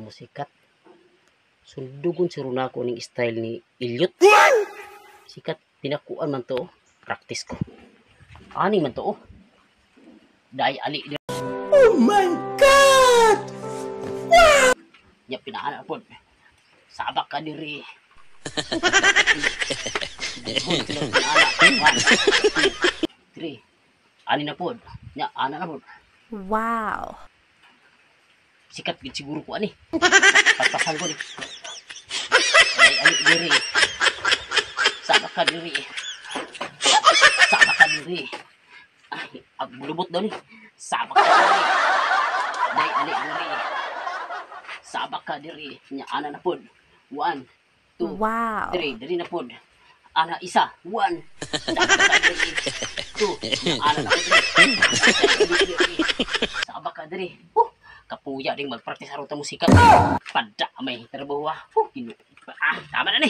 Musikat. Sundugon siguro nako ning style ni Elliot. Sikat pinakuan man to. Oh. Practice ko. Ani man to, oh. Dai ali di. Oh my God! Nya pinaana pod. Sabak ka diri. One, two, three. Ani na pod. Nya ana na pod. Wow. Sikat gid siguro ko ani. Paspasan ko ni. Ay, ali diri. Sabak ka diri. Sabak ka diri. Ay, aglubot daw ni. Sabak ka diri. Dai ali diri. Sabak ka diri. Nya ana na pod. One, two, three. Diri na pod. Ana isa. One. Sabak ka diri. Two. Nya ana na pod diri. Dai ali diri. Sabak ka diri. Kapuya ding magpractice aron ta musikat. Pada may trabaho ah. Ah, tama na ni.